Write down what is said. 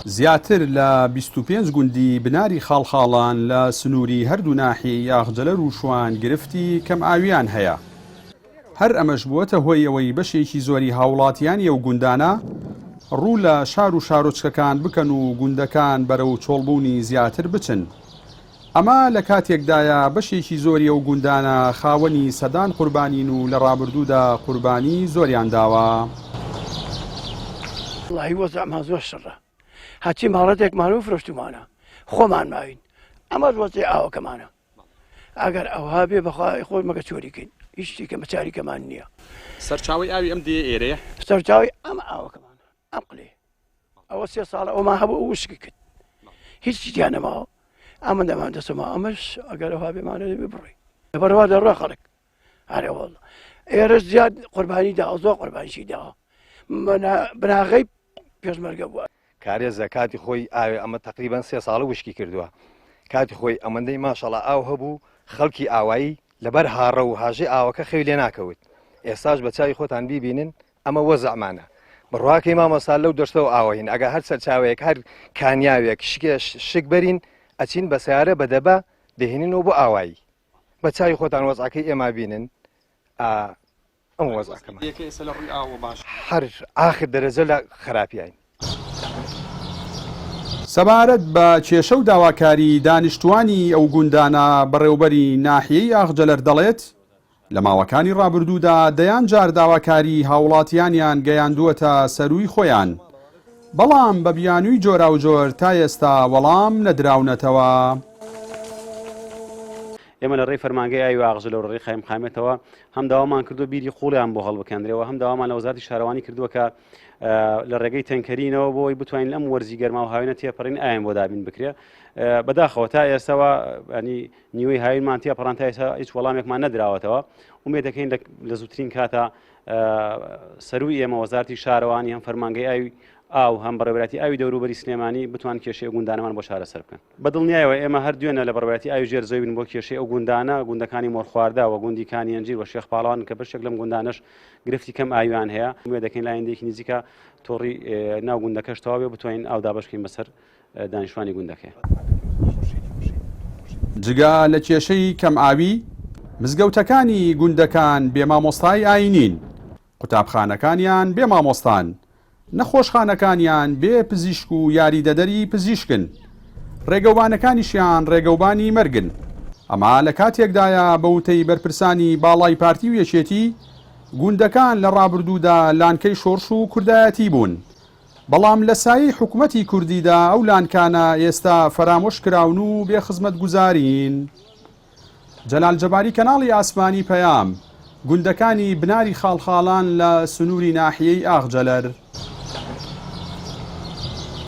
زیاتر لە 25 گوندی بناری خاڵخاڵان لە سنووری هەردوو ناحیەی ئاغجەلەر و شوان گرفتی کەمئاوییان هەیە. هەر ئەمەش بووەتە هۆی ئەوەی بەشێکی زۆری هاوڵاتیانی ئەو گوندانە ڕوو لە شار و شارۆچکەکان بکەن و گوندەکان بەرەو چۆڵبوونی زیاتر بچن. ئەمە لە کاتێکدایە بەشێکی زۆری ئەو گوندانە خاوەنی سەدان قوربانین و لە ڕابردوودا قوربانی زۆریان داوە. وەڵاهی وەزعمان زۆر شڕە هەرچی ماڵەتێکمان و فرۆشتومانە خۆمان ماوین ئەمەش وەزعی ئاوەکەمانە ئەگەر ئەوها بێ بەخوای خۆی مەگە چۆری کەین هیچ شتێکە مەچاریکەمان نییە. سەرچاوەی ئاوی ئەم دێیە ئێرەیە؟ سەرچاوەی ئەم ئاوەکەمانە ئەم قلێ ئەوە سێ ساڵە ئەومان هەبوو ئەو وشکی کرد هیچ تیا نەماوە ئەمە دەمان دەسەما ئەمەش ئەگەر ئەوها بێمانە دەبێ بڕۆی لەبەرەوە دەڕۆ خەڵک ئەرێ وەڵڵا ئێرەش زیاد قوربانی داوە زۆر قوربانیشی داوە بناغەی پێشمەرگە بووە. کارێزە کاتی خۆی ئاوێ ئەمە تەقریبەن سێ ساڵە وشکی کردووە کاتی خۆی ئەمەندەی ماشەڵا ئاو هەبوو خەڵکی ئاوایی لەبەر هاڕە و هاژەی ئاوەکە خەوی لێ ناکەوت ئێستاش بە چاوی خۆتان بیبینن ئەمە وەزعمانە بڕواکەی مامۆستا لەو دەشتەوە ئاوەین ئەگە هەر سەرچاوەیەک هەر کانیاوێک شکێ شک بەرین ئەچین بە سیارە بە دەبە دەهێنینەوە بۆ ئاوایی بە چاوی خۆتان وەزعەکەی ئێمە بینن ئا ئەم وەزعەکەمان دێکە ئێستا لە ڕووی ئاوەوە باش هەر ئاخر دەرەجە لە خراپیین. سەبارەت بە کێشە و داواکاری دانیشتووانی ئەو گوندانە، بەڕێوبەری ناحیەی ئاغجەلەر دەڵێت، لە ماوەکانی ڕابردوودا دەیان جار داواکاری هاوڵاتیانیان گەیاندووەتە سەرووی خۆیان، بەڵام بە بیانووی جۆراوجۆر تا ئێستا وەڵام نەدراونەتەوە. ئێمە لە ڕێی فەرمانگەی ئاوی ئاغجەلەر و ڕێی قایمقامیەتەوە هەم داوامان کردووە بیری قوڵیان بۆ هەڵبکەندرێ و هەم داوامان لە وەزارەتی شارەوانی کردووە کە لە ڕێگەی تەنکەرینەوە بۆ ئەوەی بتوانین لەم وەرزی گەرما و هاوینە تێپەڕین ئاویان بۆ دابین بکرێ. بەداخەوە تا ئێستاوە ینی نیوەی هاوینمان تێپەڕان تا ئێستا هیچ وەڵامێکمان نەدراوەتەوە. ئومێد دەکەین لە زووترین کاتا سەرووی ئێمە وەزارەتی شارەوانی هەم فەرمانگەی ئاوی ئاو هەم بەڕێوەبەرایەتی ئاوی دەوروبەری سلێمانی بتوان کێشەی ئەو گوندانەمان بۆ چارەسەر بکەن. بە دڵنیایەوە ئێمە هەر دوێنە لە بەڕێوەبەرایەتی ئاوی ژێر زەوی بووین بۆ کێشەی ئەو گوندانە، گوندەکانی مۆرخواردە و گوندی کانی هەنجیر و شێخ پاڵەوان کە بەشێک لەم گوندانەش گرفتی کەم ئاویان هەیە. ئومێد دەکەین لە ئایندەیەکی نزیکا تۆڕی ناو گوندەکەش تەواو بێ بتوانین ئاو دابەش بکەین بەسەر دانیشتوانی گوندەکەی. جگە لە کێشەی کەم ئاوی، مزگەوتەکانی گوندەکان بێ مامۆستای ئاینین، قوتابخانەکانیان بێ مامۆستان، نەخۆشخانەکانیان بێ پزیشک و یاریدەدەری پزیشکن، ڕێگەوبانەکانیشیان ڕێگەوبانی مەرگن. ئەمە لە کاتێکدایە بە وتەی بەرپرسانی باڵای پارتی و یەکێتی، گوندەکان لە ڕابردوودا لانکەی شۆڕش و کوردایەتی بوون، بەڵام لە سایەی حکومەتی کوردیدا ئەو لانکانە ئێستا فەرامۆش کراون و بێ خزمەتگوزارین. جەلال جەباری کەناڵی ئاسمانی پەیام، گوندەکانی بناری خاڵخاڵان لە سنووری ناحیەی ئاغجەلەر.